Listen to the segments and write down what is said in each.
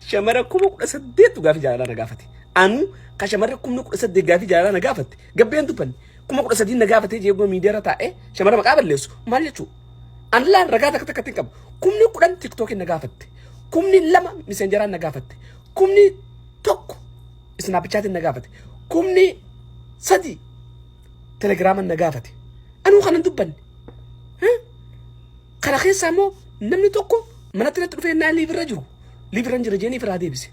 Shamara 18,000tu gaafii jaalalaa na gaafate. Anuu ka shamarri 18,000 gaafii jaalalaa na gaafatte gabbeen dubbanne 13,000 na gaafatee jeegoo miidiyaarra taa'ee shamara maqaa balleessu maal jechuu? An laan ragaa takka takkatti hin qabu. 10,000 tiktookiin na gaafatte. 2,000 miseenjaraan na gaafatte. 1,000 isnaapichaatiin na gaafate. 3,000 telegiraaman na gaafate. Anuu kanan dubbanne. Kana keessaa immoo namni tokko manatti natti dhufee naa liivirra jiru. Liivirra hin jira jeenii firaa deebise.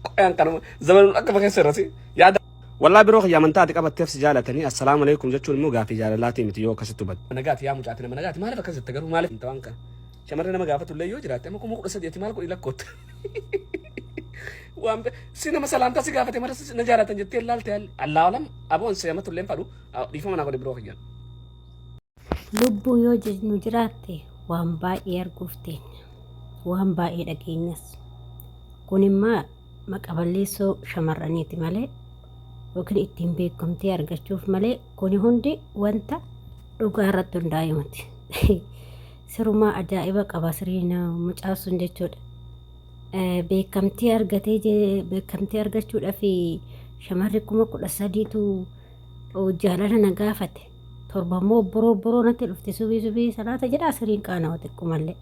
Qoyaan kanuma zamanun akka keessa irratti yaada. Wallaa biroo kiyya amantaa ati qabatteef si jaalatanii assalaamu alaikum jechuun immoo gaafii jaalalaatii miti yoo akkasitti hubatte. Nagaati yaa mucaati nama nagaati maaliif akkas jetta garuu maaliif waan kana. Shamarri nama gaafatu illee yoo jiraatte amma 13,000 ati maal godhi lakkootta. Waan si nama salaamtaa si gaafate mara na jaalatan jettee laalte allaa alam aboon seematu illee fadhu dhiifama naa godhi biroo kiyyaan. Lubbuu yoo nu jiraatte waan baay'ee arguuf teenya. Waan baay'ee dhageenyas. Kun immoo maqaballeessoo shamarraniiti malee yookiin ittiin beekamtii argachuuf malee kuni hundi wanta dhugaa irratti hundaa'e miti. Sirumaa ajaa'iba qaba siriin mucaan sun jechuudha. Beekamtii argatee beekamtii argachuudhaaf shamarri 13,000tu jaalala na gaafate. Torba immoo obboroo obboroo natti dhufte subii subii salaata jedhaa siriin qaana'u xiqqumallee.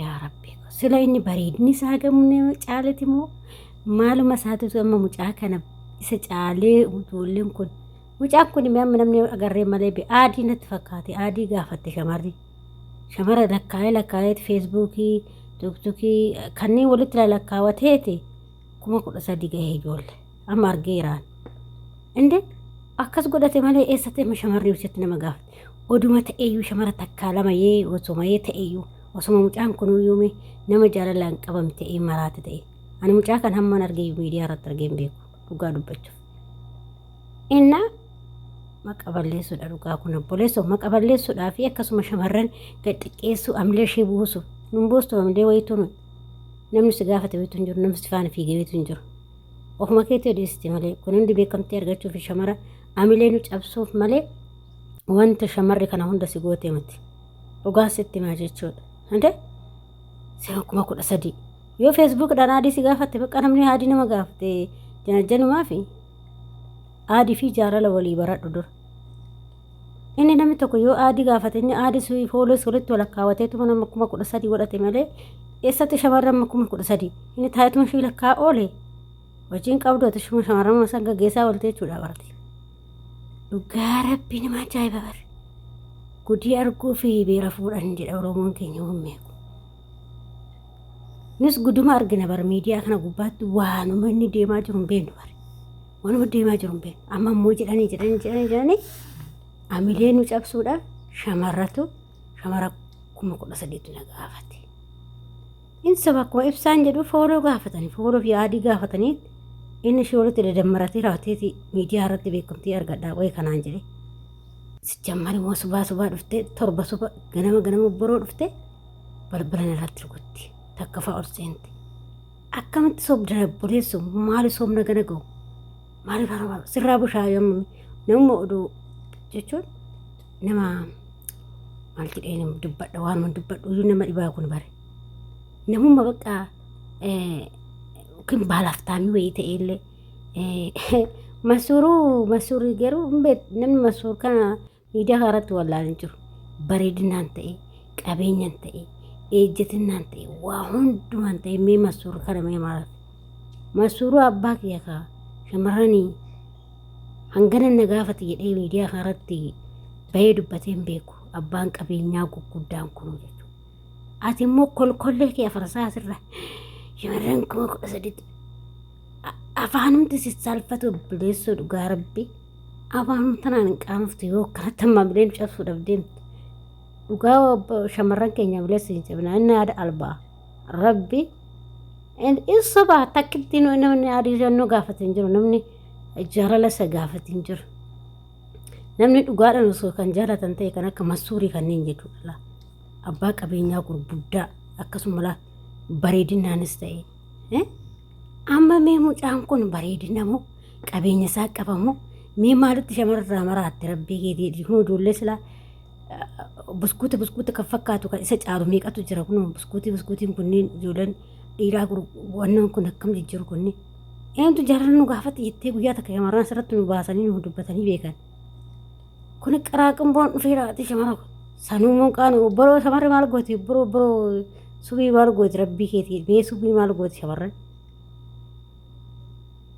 Yaa Rabbi sila inni bareedni isaa gamne caaleti moo maaluma isaatitu amma mucaa kana isa caalee ijoolleen kun mucaan kun immoo amma namni agarree malee be aadii natti fakkaate aadii gaafatte shamarri shamara lakkaa'ee lakkaa'eeti feesbuukii tuktukii kanneen walitti lalakkaawwateeti 13,000 gahee ijoollee amma argeeraan inde akkas godhate malee eessatti amma shamarri ibsatti nama gaafate oduma ta'eyyuu shamara takkaa lama yee osoma yee ta'eyyuu osoma mucaan kunuyyuu mee nama jaalalaan qabame ta'ee maraate ta'e ani mucaa kan hammaan argee miidiyaa irratti argee hin beeku dhugaa dubbachuuf inna maqa balleessuudha dhugaa kun obboleessoo maqa balleessuudhaa fi akkasuma shamarran gad xiqqeessuu amlee ishee buusu nun buustu amlee wayituu nu namni si gaafate wayituu hin jiru namni si faana fiigee wayituu hin jiru ofuma keetii odeessite malee kun hundi beekamtii argachuu fi shamara amilee nu cabsuuf malee wanta shamarri kana hunda si goote miti dhugaa sitti himaa jechuudha hande sema 13,000 yoo feesbuukidhaan aadii si gaafatte bakka namni aadii nama gaafate janajjanumaa fi aadii fi jaalala walii baradhu dura inni namni tokko yoo aadii gaafate inni aadii suyi fooloos walitti walakkaawwateetuma nama 13,000 godhate malee eessatti shamarran 13,000 inni taa'etuma ishii lakkaa oole hojiin qabdu ati shuma shamarran san gaggeessaa oolte jechuudha barate. Dhugaa rabbi nama ajaa'iba bar. Gudii arguu fi beera fuudhan jedha Oromoon keenya waan beeku. Nus guduma argina bar miidiyaa kana gubbaatti waanuma inni deemaa jiru hin beeknu bar. Waanuma deemaa jiru hin beeknu. Amma immoo jedhanii jedhanii jedhanii jedhanii amilee nu cabsuudhaaf shamarratu shamara 13,000tu na gaafate. Inni saba akkuma ibsaan jedhu fooloo gaafatanii fooloo fi aadii gaafatanii inni ishee walitti dadammaratee raawwateeti miidiyaa irratti beekamtii argadhaa qo'ee kanaan jedhe. Sijjammar immoo subaa subaa dhuftee torba suba ganama ganama boroo dhuftee balbala irratti rukutti takka fa'a ol seente. Akkamitti sobda obboleessu maali sobna gana ga'u maali barbaadu sirraa bushaa yommuu namuma oduu jechuun nama maal jedheen dubbadha waanuma dubbadhu iyyuu nama dhibaa kun bare namumma bakka yookiin baalaaftaamii wayii ta'e illee masuuruu masuurii garuu hin beek namni masuur kana miidiyaa kana irratti wallaan hin jiru bareedinaan ta'e qabeenyaan ta'e ejjetinnaan ta'e waa hundumaan ta'e mee masuur kana mee maal masuuruu abbaa kiyya kaa shamarranii Hangana na gaafate jedhee miidiyaa kanarratti bahee dubbatee hin beeku. Abbaan qabeenyaa gurguddaan kunuu jechuudha. Ati immoo kolkollee kee afarsaa asirra shamarran 13,000tti afaanumti si saalfatu obboleessoo dhugaa rabbi afaanum tanaan hin qaanoftu yoo akkanatti ammaa bileen cabsuudhaaf deemtu. Dhugaa shamarran keenya bileessu hin cabina inni haadha albaa rabbi in soba takkitti namni adii jannoo gaafate hin jiru namni jaalala isa gaafate hin jiru. Namni dhugaadhaan osoo kan jaalatan ta'e kan akka masuurii kanneen jechuudha. Abbaa qabeenyaa gurguddaa akkasuma bareedinaanis ta'e. Amma mee mucaan kun bareedina moo qabeenya isaa qaba moo mee maalitti shamarraa maraatte rabbii keetii kun ijoollee silaa Buskuuta buskuuta kan fakkaatu kan isa caalu meeqatu jira kunoo buskuutii buskuutiin kunniin ijoolleen dhiiraa wannan kun akkam jijjiiru kunniin. Eenyutu jaalala nu gaafate jettee guyyaa takka shamarran asirratti nu baasanii nu dubbatanii beekan. Kuni qaraaqimboon dhufeera ati shamara sanuu immoo qaanu obboloo shamarri maal gooti obboloo obboloo subii maal gooti rabbii keetii mee subii maal gooti shamarran.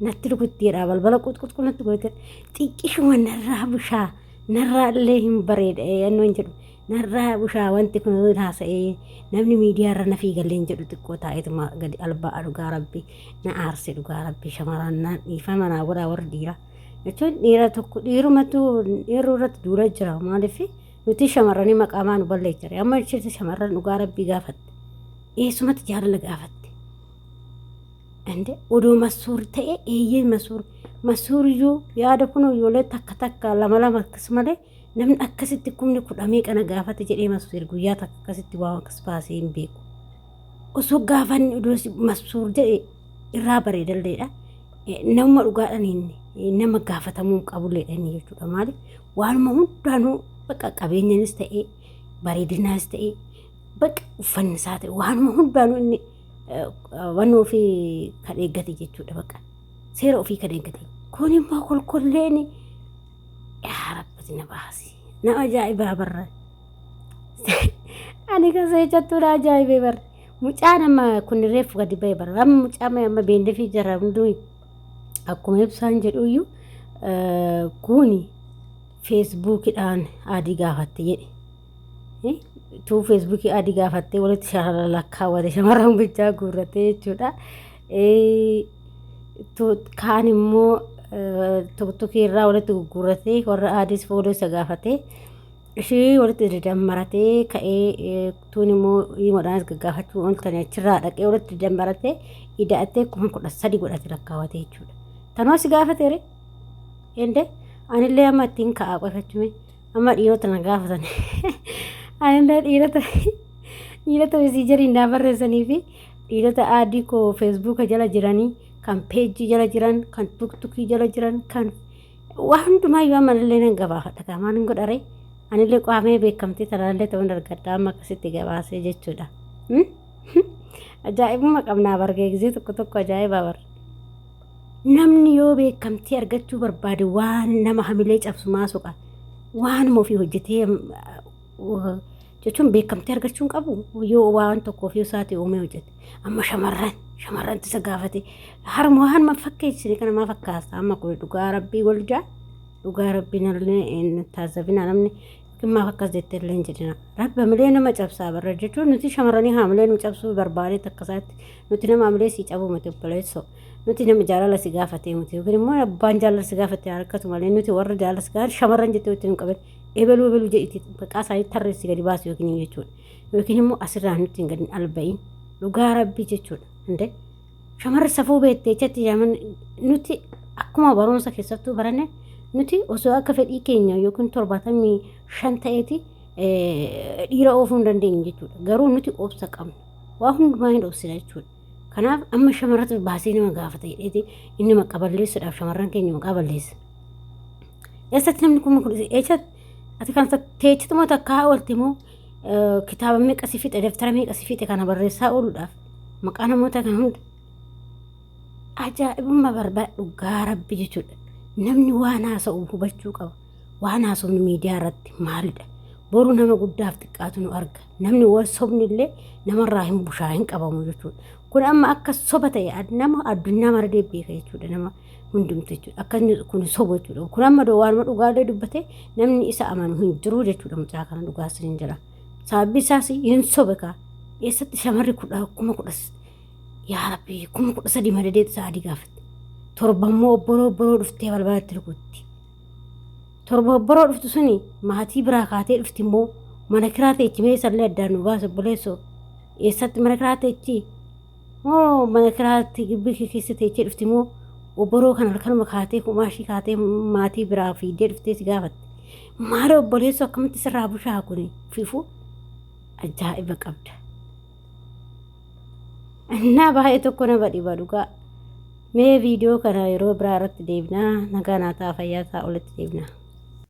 Natti rukutteedha balbala quxquxqu natti goote xiqqishuma narraa bushaa narraa illee hin bareeda yannoon jedhu narraa bushaa wanti kun yoo haasa'ee namni miidiyaa irra na fiigallee hin jedhu xiqqoo taa'eetuma gadi alba'a dhugaa rabbi na aarse dhugaa rabbi shamarran na dhiifama naa godhaa warri dhiiraa jechuun dhiira tokko dhiirumatu dhiirri irratti duula jira maaliif nuti shamarranii maqaa maa nu balleechare amma ishee shamarran dhugaa rabbii gaafatte eessumatti jaalala gaafatte. Ande odoo masuur ta'e eeyyee masuur masuuriyyuu yaada kun ijoollee takka takka lama lama akkas malee namni akkasitti kumni kudha meeqa na gaafate jedhee masuur guyyaa takka akkasitti waan akkas baasee hin beeku. Osoo gaafanni odoo masuur jedhe irraa bareedalleedha. Nama dhugaadhaan inni nama gaafatamuu qabulleedha inni jechuudha. Maaliif waanuma hundaanuu bakka qabeenyanis ta'e bareedinaas ta'e bakka uffanni isaa ta'e waanuma hundaanuu inni waan ofii kan eeggate jechuudha bakka seera ofii kan eeggate kun immoo kolkolleen yaa rabbati na baasi nama ajaa'ibaa barra ani kan seechattuu na ajaa'ibee barra mucaan amma kun reeffu gadi ba'e barra amma mucaa amma beendefii jara hunduu akkuma ibsaan jedhuyyuu kuni feesbuukidhaan adii gaafatte jedhe. Tuu feesbuukii adii gaafattee walitti shamarran lakkaawwate shamarran bichaa guurratee jechuudha. Kaan immoo tuktukii irraa walitti gurguratee warra adiis fooloo isa gaafatee ishii walitti dadammaratee ka'ee tuun immoo himuudhaanis gaggaafachuu ooltanii achirraa dhaqee walitti dadammaratee ida'atee 13,000 godhate lakkaawwate jechuudha. Tanoo si gaafateere ende anillee amma ittiin ka'aa qofachume. Amma dhiirota na gaafatan. Anillee dhiirota dhiirota mesiijerii naa barreessanii fi dhiirota aadii koo feesbuuka jala jiranii kan peejii jala jiran kan tuktukii jala jiran kan waa hundumaayyuu amma anillee nan gabaafadha kaa maal hin godharee anillee qaamee beekamtii tanaallee ta'uun argadha amma akkasitti gabaasee jechuudha. Ajaa'ibuma qabnaa bargee gisee tokko tokko ajaa'ibaa barre. Namni yoo beekamtii argachuu barbaade waan nama hamilee cabsu maa soqa? Waanuma ofii hojjetee jechuun beekamtii argachuu hin qabu yoo waan tokko ofii isaatii uumee hojjete. Amma shamarran shamarrantu isa gaafate harma waan ma fakkeessine kana maa fakkaata amma kun dhugaa rabbii waldaa dhugaa rabbii nallee hin taasifina namni yookiin maaf akkas jettee illee hin jedhina. Rabbi hamilee nama cabsaa barra jechuun nuti shamarranii hamilee nu cabsuu barbaadee takka isaatti nuti nama hamilee sii cabuu miti obboleessoo. Nuti nama jaalala si gaafatee miti yookiin immoo abbaan jaalala si gaafatee harkatu malee nuti warra jaalala si gaafate shamarran jettee wajjin hin qaban ebeluu ebeluu jedhiti maqaa isaanii tarreessi gadi baasu yookiin jechuudha. Yookiin immoo asirraa nutti hin gadi alba'iin dhugaa rabbii jechuudha. Hundee shamarri safuu beektee jetti yaaman nuti akkuma barumsa keessattuu baranne nuti osoo akka fedhii keenya yookiin 75 ta'eeti dhiira oofuu hin dandeenyu jechuudha. Garuu nuti obsa qabna. Waa hundumaa hin obsina jechuudha. Kanaaf amma shamarratu baasee nama gaafata jedheeti inni maqaa balleessuudhaaf shamarran keenya maqaa balleessa. Eessatti namni kun eessatti ati kan teechituma takkaa oolte moo kitaaba meeqa si fixe daftara meeqa si fixe kana barreessaa ooluudhaaf maqaa namoota kan hunda ajaa'ibummaa barbaada dhugaa rabbi jechuudha. Namni waan haasa'u hubachuu qaba. Waan haasofnu miidiyaa irratti maalidha? Boru nama guddaaf xiqqaatu nu arga. Namni wal sobni illee namarraa hin bushaa hin qabamu jechuudha. Kun amma akka soba ta'e nama addunyaa mara beeka jechuudha. Nama hundumtu jechuudha. Akka inni kun sobu jechuudha. Kun amma waanuma dhugaallee dubbate namni isa amanu hin jiru jechuudha. Mucaa kana dhugaa sin jira. Sababbi isaas hin sobe kaa. Eessatti shamarri kudha kuma kudha yaa rabbi 13,000 madadeetu isaa adii gaafatte. Torba immoo obboroo obboroo dhuftee balbalatti rukutti. Torba obboroo dhuftu suni maatii biraa kaatee dhufti immoo mana kiraa teechi mee isallee addaan nu baase obboleessoo. Eessatti mana kiraa teechi? Moo mana kiraatti gibbii kee keessa teechee dhufti moo obboroo kana halkanuma kaatee kumaashii kaatee maatii biraa fiiddee dhuftee si gaafatte. Maali obboleessoo akkamitti sirraa bushaa kuni fifu ajaa'iba qabda. Innaa baay'ee tokko nama dhiba dhugaa. Mee viidiyoo kana yeroo biraa irratti deebinaa nagaa naa ta'a fayyaa ta'a olitti deebinaa.